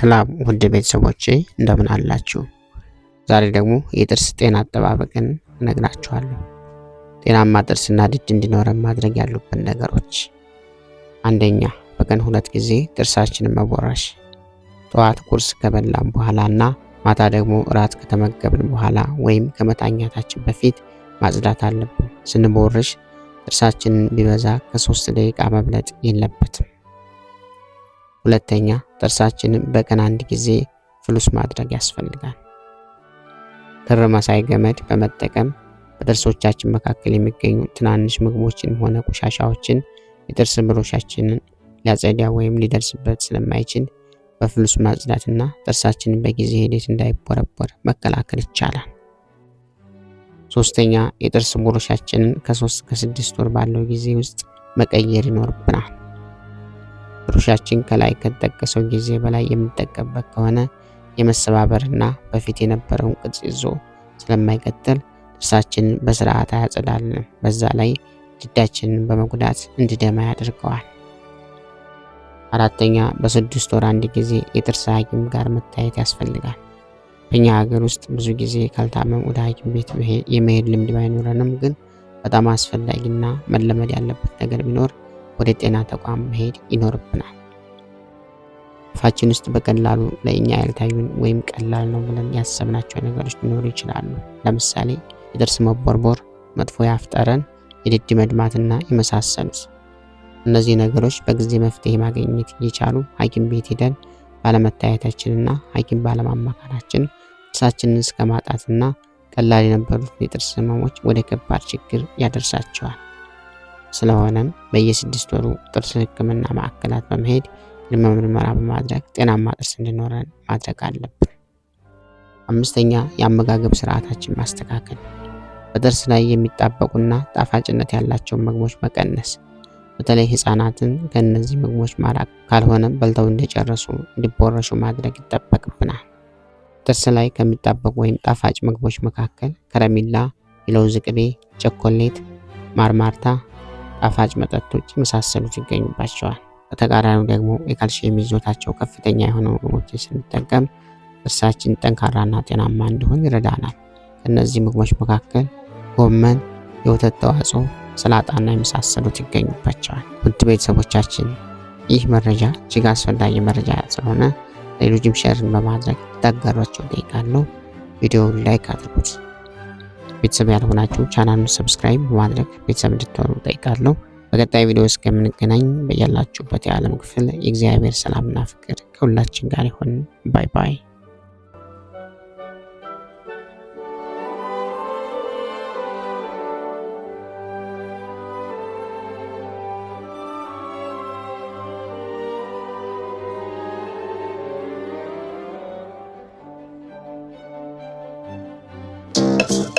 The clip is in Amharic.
ሰላም ውድ ቤተሰቦቼ፣ እንደምን አላችሁ? ዛሬ ደግሞ የጥርስ ጤና አጠባበቅን እነግራችኋለሁ። ጤናማ ጥርስና ድድ እንዲኖረን ማድረግ ያሉብን ነገሮች፣ አንደኛ፣ በቀን 2 ጊዜ ጥርሳችንን መቦረሽ። ጠዋት ቁርስ ከበላን በኋላ እና ማታ ደግሞ እራት ከተመገብን በኋላ ወይም ከመተኛታችን በፊት ማጽዳት አለብን። ስንቦርሽ ጥርሳችንን ቢበዛ ከ3 ደቂቃ መብለጥ የለበትም። ሁለተኛ፣ ጥርሳችንን በቀን አንድ ጊዜ floss ማድረግ ያስፈልጋል። ክር መሳይ ገመድ በመጠቀም በጥርሶቻችን መካከል የሚገኙ ትናንሽ ምግቦችን ሆነ ቆሻሻዎችን የጥርስ ብሩሻችንን ሊያጸዳ ወይም ሊደርስበት ስለማይችል በ floss ማጽዳትና ጥርሳችንን በጊዜ ሂደት እንዳይቦረቦር መከላከል ይቻላል። ሶስተኛ፣ የጥርስ ብሩሻችንን ከ3 ከ6 ወር ባለው ጊዜ ውስጥ መቀየር ይኖርብናል። ብሩሻችን ከላይ ከተጠቀሰው ጊዜ በላይ የምንጠቀምበት ከሆነ የመሰባበርና በፊት የነበረውን ቅርጽ ይዞ ስለማይቀጥል ጥርሳችንን በስርዓት አያጸዳልንም። በዛ ላይ ድዳችንን በመጉዳት እንዲደማ ያደርገዋል። አራተኛ፣ በ6 ወር አንድ ጊዜ የጥርስ ሐኪም ጋር መታየት ያስፈልጋል። በእኛ ሀገር ውስጥ ብዙ ጊዜ ካልታመም ወደ ሐኪም ቤት የመሄድ ልምድ ባይኖረንም ግን በጣም አስፈላጊና መለመድ ያለበት ነገር ቢኖር ወደ ጤና ተቋም መሄድ ይኖርብናል። አፋችን ውስጥ በቀላሉ ለእኛ ያልታዩን ወይም ቀላል ነው ብለን ያሰብናቸው ነገሮች ሊኖሩ ይችላሉ። ለምሳሌ የጥርስ መቦርቦር፣ መጥፎ የአፍ ጠረን፣ የድድ መድማትና የመሳሰሉት። እነዚህ ነገሮች በጊዜ መፍትሄ ማግኘት እየቻሉ ሐኪም ቤት ሄደን ባለመታየታችንና ሐኪም ባለማማከራችን ጥርሳችንን እስከ ማጣትና ቀላል የነበሩት የጥርስ ህመሞች ወደ ከባድ ችግር ያደርሳቸዋል። ስለሆነም በየ6 ወሩ ጥርስ ሕክምና ማዕከላት በመሄድ ቅድመ ምርመራ በማድረግ ጤናማ ጥርስ እንዲኖረን ማድረግ አለብን። አምስተኛ፣ የአመጋገብ ስርዓታችን ማስተካከል። በጥርስ ላይ የሚጣበቁና ጣፋጭነት ያላቸውን ምግቦች መቀነስ። በተለይ ህፃናትን ከእነዚህ ምግቦች ማራቅ፣ ካልሆነ በልተው እንደጨረሱ እንዲቦረሹ ማድረግ ይጠበቅብናል። ጥርስ ላይ ከሚጣበቁ ወይም ጣፋጭ ምግቦች መካከል ከረሜላ፣ የለውዝ ቅቤ፣ ቸኮሌት፣ ማርማርታ፣ ጣፋጭ መጠጦች የመሳሰሉት ይገኙባቸዋል። በተቃራኒው ደግሞ የካልሽየም ይዞታቸው ከፍተኛ የሆኑ ምግቦችን ስንጠቀም ጥርሳችን ጠንካራና ጤናማ እንዲሆን ይረዳናል። ከእነዚህ ምግቦች መካከል ጎመን፣ የወተት ተዋጽኦ፣ ሰላጣና የመሳሰሉት ይገኙባቸዋል። ውድ ቤተሰቦቻችን፣ ይህ መረጃ እጅግ አስፈላጊ መረጃ ስለሆነ ሌሎችም share ን በማድረግ ታጋሯቸው እጠይቃለሁ። ቪዲዮውን like አድርጉት። ቤተሰብ ያልሆናችሁ ቻናሉን subscribe በማድረግ ቤተሰብ እንድትሆኑ እጠይቃለሁ። በቀጣይ ቪዲዮ እስከምንገናኝ በያላችሁበት የዓለም ክፍል የእግዚአብሔር ሰላምና ፍቅር ከሁላችን ጋር ይሁን። Bye bye።